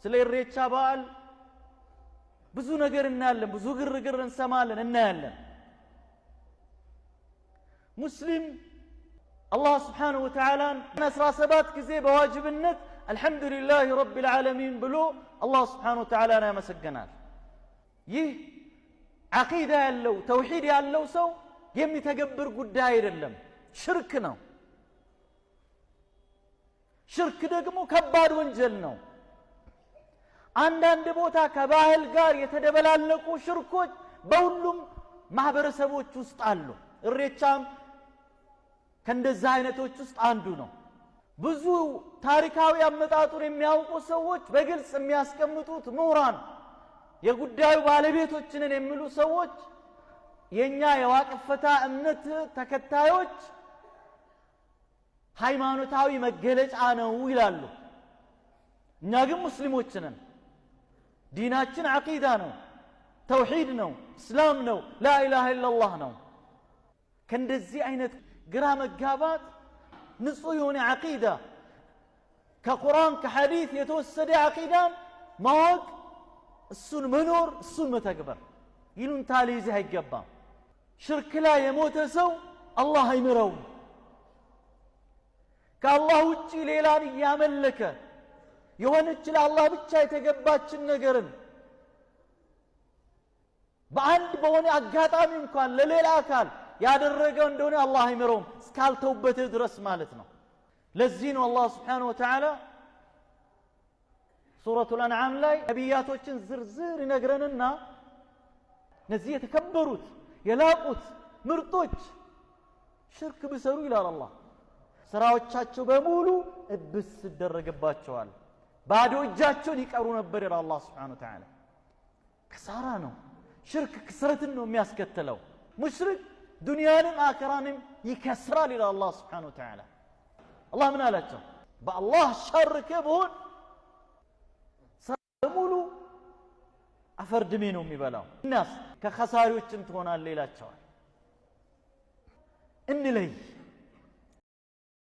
ስለ ኢሬቻ በዓል ብዙ ነገር እናያለን፣ ብዙ ግርግር እንሰማለን፣ እናያለን። ሙስሊም አላህ ስብሓነሁ ወተዓላን 17 ጊዜ በዋጅብነት አልሐምዱሊላህ ረቢል ዓለሚን ብሎ አላህ ስብሓነሁ ወተዓላን ያመሰግናል። ይህ ዓቂዳ ያለው ተውሒድ ያለው ሰው የሚተገብር ጉዳይ አይደለም፣ ሽርክ ነው። ሽርክ ደግሞ ከባድ ወንጀል ነው። አንዳንድ ቦታ ከባህል ጋር የተደበላለቁ ሽርኮች በሁሉም ማህበረሰቦች ውስጥ አሉ። እሬቻም ከእንደዛ አይነቶች ውስጥ አንዱ ነው። ብዙ ታሪካዊ አመጣጡን የሚያውቁ ሰዎች በግልጽ የሚያስቀምጡት ምሁራን፣ የጉዳዩ ባለቤቶችንን የሚሉ ሰዎች የኛ የዋቅፈታ እምነት ተከታዮች ሃይማኖታዊ መገለጫ ነው ይላሉ። እኛ ግን ሙስሊሞች ነን። ዲናችን ዓቂዳ ነው፣ ተውሒድ ነው፣ እስላም ነው፣ ላኢላሃ ኢለላህ ነው። ከእንደዚህ አይነት ግራ መጋባት ንጹህ የሆነ ዓቂዳ ከቁርአን ከሐዲት የተወሰደ ዓቂዳን ማወቅ፣ እሱን መኖር፣ እሱን መተግበር ይሉንታ ሊይዝህ አይገባም። ሽርክ ላይ የሞተ ሰው አላህ አይምረውም። ከአላህ ውጪ ሌላን እያመለከ የሆነች ለአላህ ብቻ የተገባችን ነገርን በአንድ በሆነ አጋጣሚ እንኳን ለሌላ አካል ያደረገው እንደሆነ አላህ አይምረውም እስካልተውበትህ ድረስ ማለት ነው። ለዚህ ነው አላህ ስብሓነሁ ወተዓላ ሱረቱል አንዓም ላይ ነቢያቶችን ዝርዝር ይነግረንና እነዚህ የተከበሩት የላቁት ምርጦች ሽርክ ቢሰሩ ይላል አላህ ስራዎቻቸው በሙሉ እብስ ይደረግባቸዋል፣ ባዶ እጃቸውን ይቀሩ ነበር ይላል አላህ ስብሓነሁ ወተዓላ። ከሳራ ነው። ሽርክ ክስረትን ነው የሚያስከትለው። ሙሽሪክ ዱንያንም አኸራንም ይከስራል ይላል አላህ ስብሓነሁ ወተዓላ። አላህ ምን አላቸው? በአላህ ሻርኬ ብሆን ስራ በሙሉ አፈር ድሜ ነው የሚበላው፣ እናስ ከኸሳሪዎችም ትሆናለህ ይላቸዋል። እንለይ።